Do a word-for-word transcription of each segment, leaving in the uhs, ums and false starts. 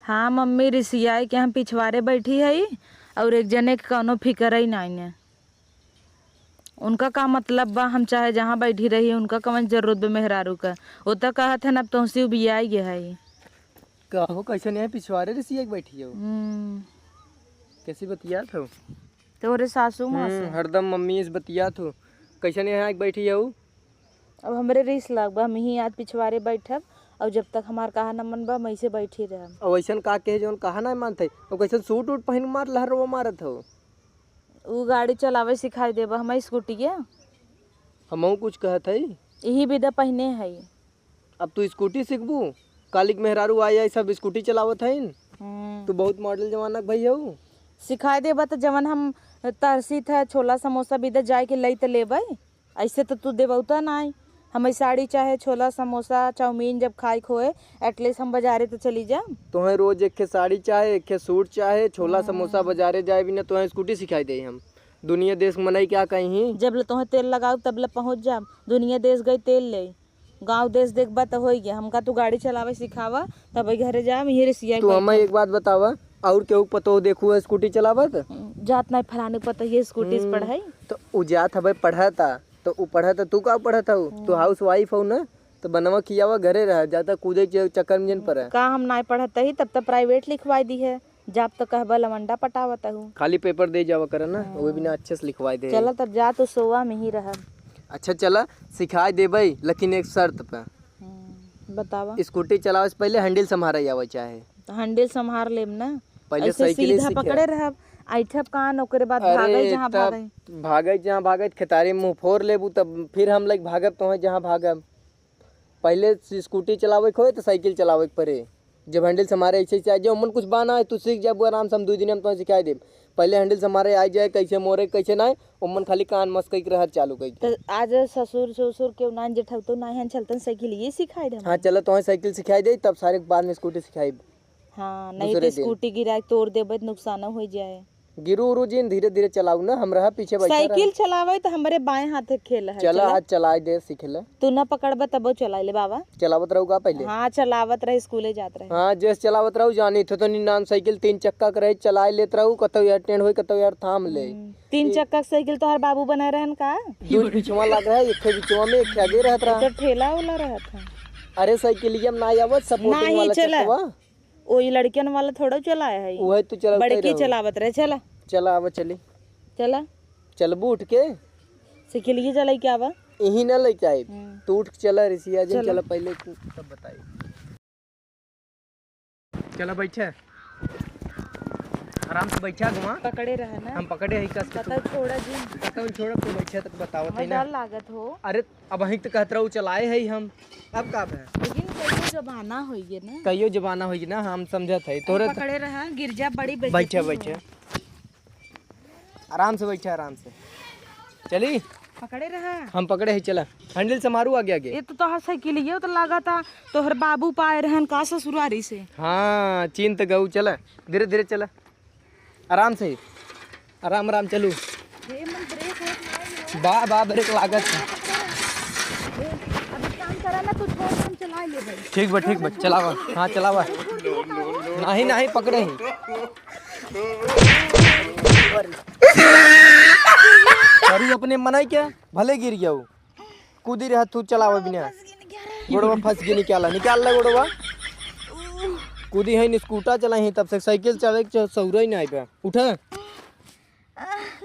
हाँ मम्मी, रिसियाई के हम पिछवारे बैठी हई और एक जने के कौनो फिकर ही नाई है। उनका का मतलब बा, हम चाहे जहाँ बैठी रही, उनका कवन जरूरत बा मेहरारू का। वो तो कहत है ना, अब तुमसे उबियाई गए है। का हो, कैसे नहीं पिछवारे रिसिया के बैठी हो? हम्म। कैसी बतियात हो? तोहरे सासू माँ हम्म, से। हरदम मम्मी से बतियात हो। कैसे नहीं आके बैठी हो? अब हमरे रिस लाग बा, हम ही आज पिछवारे बैठब और जब तक हमार कहा न मन बा, हम ऐसे बैठी रहब। अब ऐसन का कहे जौन कहा ना मानत है? अब कैसन सूट उट पहन मार लहरवा मारत हो? ऊ गाड़ी चलावे सिखाई देबा, हम स्कूटिया। हमहू कुछ कहत हई। यही विदा पहिने हई। अब तू स्कूटी सीखबू? कालिक मेहरारू आई आई सब स्कूटी चलावत हईन। हम्म। तू बहुत मॉडल जमाना के भई हऊ। सिखाई देबा त जवन हम तरसीत है, छोला समोसा विदा जाए के लई त लेबै। ऐसे त तू देबौता नाई। हमें साड़ी चाहे छोला समोसा चाउमीन जब खाए के होए, at least हम बाजारे त चली जा। तोहे रोज एक खे साड़ी चाहे, एक खे सूट चाहे, छोला हम्म। समोसा बाजारे जाए बिना तोहे स्कूटी सिखाई दे हम। दुनिया देश के मनई क्या कहीं? जब ले तोहे तेल लगाऊ तब ले पहुँच जाब। दुनिया देश गई तेल ले। गाँव देश देखबा त होई गया। हमका तू गाड़ी चलावे सिखावा, तब घरे जाब, यहीं रिसिया तू बैठब। हमें एक बात बतावा, और केहू के पतोह देखू है स्कूटी चलावत? जात नाई फलाने पतोह ये स्कूटी से हम्म, पढ़ाई। तो उ जात हवे पढ़ता, तो उ पढ़ता, तू का पढ़त हऊ? तू हम्म। Housewife हऊ ना, तो बनवा खियावा, घरे रह, ज्यादा कूदे के चक्कर में जिन पड़े। का हम नाई पढ़त ही, तब तो private लिखवाई दी है। जाब तो कहबा लवंडा पटावत हूँ। खाली paper दे जावा करे ना, हाँ। वो भी ना अच्छे से लिखवाई दे। चला तब जा, तू सोवा में ही रह। अच्छा चला, सिखाई देबई, लेकिन एक शर्त पे। हम्म, बतावा। स्कूटी चलावे से पहले handle संभारे आवे चाहे। तो handle संभार लेब ना। पहले ऐसे साइकिल सीधा सीखे। पकड़े रहब, ऐठब कान, ओकरे बाद अरे, भागई जहाँ तब भागई। भागई जहाँ भागई, खेतारी मुँह फोर लेबू, तब फिर हम लग भागब तोहे जहाँ भागब। पहले से स्कूटी चलावे के होए तो साइकिल चलावे के पड़े। जब handle संभारे ऐसे से आ जाए, ओमन कुछ बा ना, तू सीख जाबू आराम से, हम दू दिन में तोहे सिखाई देब। पहले handle संभारे आ जाए, कैसे मोरे, कैसे ना, ओमन खाली कान मस्कई के रहत चालू कई के। तो आज ससुर, ससुर केहू ना, जेठौतो ना, यहाँ चलतन साइकिल ये सिखाई दे हाँ, हमन। चलो तोहे साइकिल सिखाई दे, तब सारे के बाद में स्कूटी सिखाई। हाँ, नहीं दूसरे तो दिन। स्कूटी गिरा के तोड़ देबे तो नुकसान हो जाए। गिरू उरू जिन, धीरे धीरे चलाऊ ना, हम रहा पीछे बैठा रहा। साइकिल चलावे तो हमरे बाएं हाथे खेल है, चला, चला। आज चलाए दे, सीख ले। तू ना पकड़बा तबो चलाए ले बाबा। चलावत रहू का पहले? हाँ, चलावत रहे, स्कूले जात रहे। हाँ, जैसे चलावत रहू, जानी तो, तो निन्यान साइकिल तीन चक्का के रहे, चलाए लेत रहू, कतौ यार टेढ़ होई, कतौ यार थाम ले। हम्म, तीन ई चक्का के साइकिल तोहर बाबू बनाए रहन का? दू बिचवा लग रहा है, एक ठे बिचवा में, एक ठे आगे रहत रहा। तो ठेला वाला रहत है। अरे साइकिलिया में ना आवत, supporting नहीं, वाला चला। चक्कवा। ओ, ई लड़कियन वाला थोड़ा चलाए है। उहे तू चलावत बड़की रहू। चलावत रहे, चला। चला, अब चली। चला। चलबू उठ के? साइकिलिए चलाई क्या बा? यही ना लेके आए। हम्म। तू उठ के चला, रिसिया जिन चला। चला, पहले तू तब बताई। चला बैठे। आराम से बैठा, घुमा। पकड़े रहे ना। हम पकड़े ही कस के पता तू। छोड़ा जिन। पता छोड़ा, तू बैठे तक बतावत है ना। डर लागत हो। अरे, अब वहीं तो कहत रहू, चलाए है हम। अब का भे? लेकिन कहियो जमाना होइए ना। कहियो जमाना होइए ना, हम समझत है। तोरे पकड़े रहा, गिर जा, बड़ी बेइज्जती बैठे, हो। बैठे। आराम से बैठे, आराम से। चली? पकड़े रहा। हम पकड़े है, चला। handle संभारू आगे, आगे। ये तो तोहर साइकिलियो तो लागत, तोहर बाबू पाए रहन का ससुरारी से। हाँ, चिंत गऊ, चला। धीरे, धीरे चला। आराम से, आराम, आराम चलू। हे, मन ब्रेक होत नाही हो। बा, बा, ब्रेक लागत है। हे, अब एक काम करा ना, तू छोड़, हम चला ले भाई। ठीक बा, ठीक बा, चलावा। हाँ, चलावा। नहीं, नहीं, पकड़े ही। करू अपने मनई के, भले गिर गया हो। कूदी रहा तू चलावे बिना। गोड़वा फंस गई, निकाला, निकाल ले गोड़वा। कूदी है नी, स्कूटर चलाई है तब से, साइकिल चलावे के सहुरा ही ना आइबा। उठा। आह,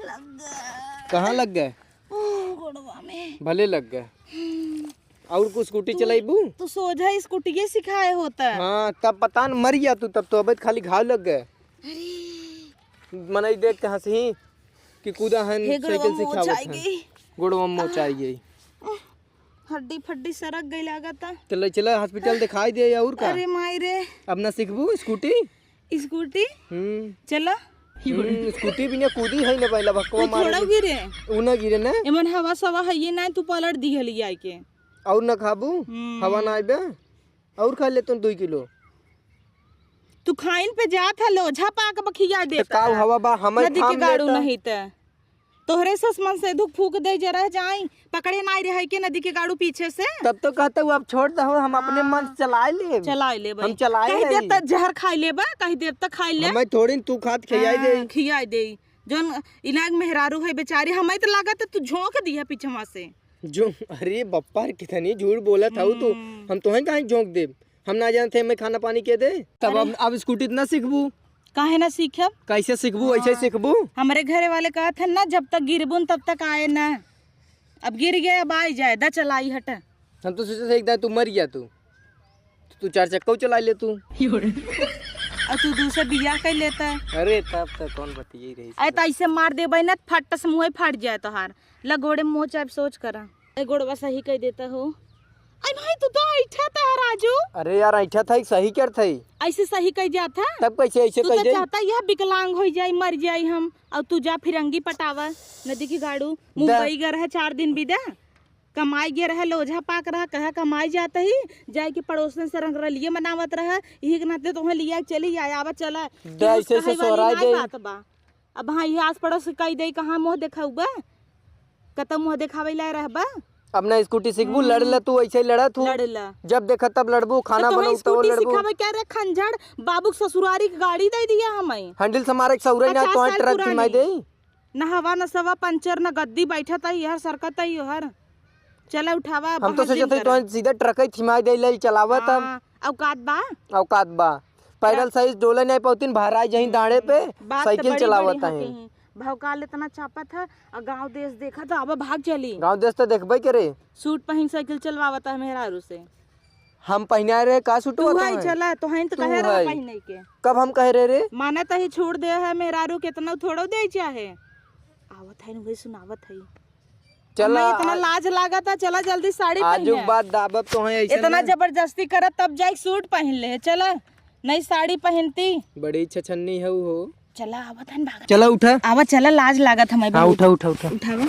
लग गए। कहाँ लग गए? ओह, गोड़वा में। भले लग गए। हम्म। और कुछ स्कूटी तू, चलाइबू? तू सोझा स्कूटिये सिखाए होता। हाँ, तब पता न मर गया तू, तब तो अबे खाली घाव लग गए। अरे। मनई देख के हंसही कि कूदा हन, हे गोड़वा साइकिल सिखावत मोच आई हन। गई। गोड़वा मोच आई गई। हड्डी फड्डी सरक गई लागता। चला, चला, हॉस्पिटल दिखाई दे, और का? अरे माई रे। अब ना सीखबू स्कूटी? स्कूटी? हम्म। चला। हम्म, स्कूटी बिना कूदी है ना पहला, भक्कवा तू मारे थोड़ा भी। गिरे। ऊ ना गिरे ना। एमन हवा सवा है ये ना, तू पलट दी हली आके। और ना खाबू? हम्म। हवा ना आइबे? और खा ले तू दुई किलो। तू खाइन पे जात है, लोझा पाक बखिया तो देता का है। हवा बा, हमारे नदी के थाम गाड़ू लेता। नहीं त। तोहरे सस मन से दुख फूक दे जे रह जाई, पकड़े नाई रहे के नदी के गाड़ू पीछे से। तब तो कहता हूँ, अब छोड़ दहो, हम अपने मन से हाँ। चलाए ले। चलाए ले भाई। हम चलाए कह ले। देब त जहर खाई लेबा, कह देब त खाई ले। हमें थोड़ी तू खात खियाई दे। हाँ, खियाई दे। जौन इलाग मेहरारू है बेचारी, हमें तो लागत है तू झोंक दिया पीछवा से। जो, अरे बप्पा रे, कितनी झूठ बोलत हऊ तू। हम्म। हम तोहें काहे झोंक देब? हम ना जानते हमें खाना पानी के दे। तब अरे। अब, अब स्कूटी त ना सीखबू। काहे ना सीखब? कैसे सीखबू? ऐसे ही हाँ। सीखबू? हमरे घरे वाले कहत हन ना, "जब तक गिरबुन तब तक आए ना।" अब गिर गए, अब आए जाए, दा चलाई हट। हम तो सोचे थे एक दाएं तू मर गया तू, तो तू चार चक्का चला ले तू। और तू दूसरे बियाह कर लेता। अरे तब तो कौन बतिये रही अरे तो ऐसे मार देबे ना, फट से मुँह फाट जाए तोहार। ला गोड़े मुँह चाप सोच करा। ए, गोड़वा सही कह देता हो। अरे भाई, तू तो ऐठा था राजू। अरे यार, ऐठा था, सही कर था। ऐसे सही कह जाता। तब कैसे ऐसे तू कह तो दे? चाहता यह विकलांग हो जाए, मर जाए हम, और तू जा फिरंगी पटावा, नदी की गाड़ू, दा। मुंबई गए रहे चार दिन बिदा, कमाई गए रहे, लोझा पाक रहा, कहा कमाई जाता ही, जाए के पड़ोसन से रंगरलिये मनावत रहा, यही के नाते तोहे लिया के चली आया, आवा चला। दा, कि ऐसे ऐसे मुस्काई वाली सोहराय नाई दे। बात बा। अब हाँ, ये आस पड़ोस के कही दे, कहाँ मुँह देखाउबा? कतौ मुँह देखावे ला रहबा? अपना स्कूटी सीखबू, हम्म। लड़ ले तू, ऐसे ही लड़ा तू। लड़ ले। जब देखा तब लड़बू, खाना तो तोहे बनाऊ तो स्कूटी लड़बू। सिखावे क्या रे खंजड़? बाबू के ससुरारी के गाड़ी दे दिया हमें। हैंडल से मारे के सौरे ना, पचास तोहे साल ट्रक पुरानी। घुमाई दे। न हवा न सवा पंचर, न गद्दी बैठत आई, हर सरकत आई हर। चला उठावा, हम तो बाहर सोचत जिम हई करा। तोहे सीधा ट्रक ही थिमाई दे, ले चलावत हम। हाँ, औकात बा? औकात बा। पैडल सही डोले नहीं पाउतीन, भराई जहीं दाड़े पे, बात तो साइकिल बड़ी चलावत बड़ी है। होती हैं। भौकाल इतना चापत है, और गाँव देश देखा तो अब भाग चली। गाँव देश तो देखबे करे। सूट पहिन साइकिल चलवावत है मेहरारू से। हम पहिनाए रहे का सूट तू होता है है? चला, तो हैं तो तू कहे रहा है। पहिने के। कब हम कहे रहे रे? माने तो ही छोड़ दे है मेहरारू, कितना थोड़ो दे चाहे। आवत है, वही सुनावत है। चला, हमें इतना आ-, लाज लागत है, चला जल्दी साड़ी आजू पहिने। बात दाबब तो है ऐसे इतना में। जबरदस्ती करत तब जाए सूट पहिन ले, चला, नई साड़ी पहिनती। बड़ी छछन्नी है वो। चला, आवत हन, भागत चला, हन। उठा। आवा, चला, लाज लागत हमें हाँ, बहुत। उठा, उठा, उठा। उठावा।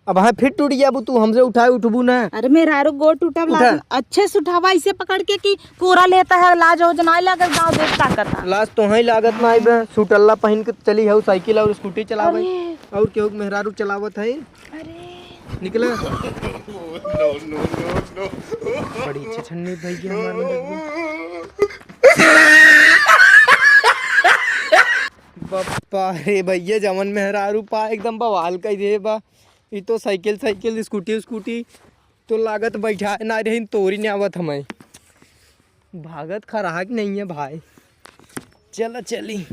अब हाँ, फिर टूट जाबू तू, हमसे उठाए उठबू ना। अरे, मेहरारू गोड़ टूटब, उठा। लाज, अच्छे से उठावा, ऐसे पकड़ के कि कोरा लेता है, लाज हो नाई लागत, गाँव देख ताकत है। लाज तो है लागत ना, बे, सूटल्ला पहिन के चली हऊ, साइकिल और स्कूटी चलावे। अरे। और केहू के मेहरारू चलावत है। अरे। निकला। No, no, no, no। बड़ी छछन्नी भैया हमार में देखबू। बप्पा रे भैया, जवन मेहरारू पा एकदम बवाल कइ दे बा। ई तो साइकिल, साइकिल, स्कूटी, स्कूटी तो लागत बैठा ना रही, तोरी ने आवत हमें। भागत खराक नहीं है भाई। चला चली।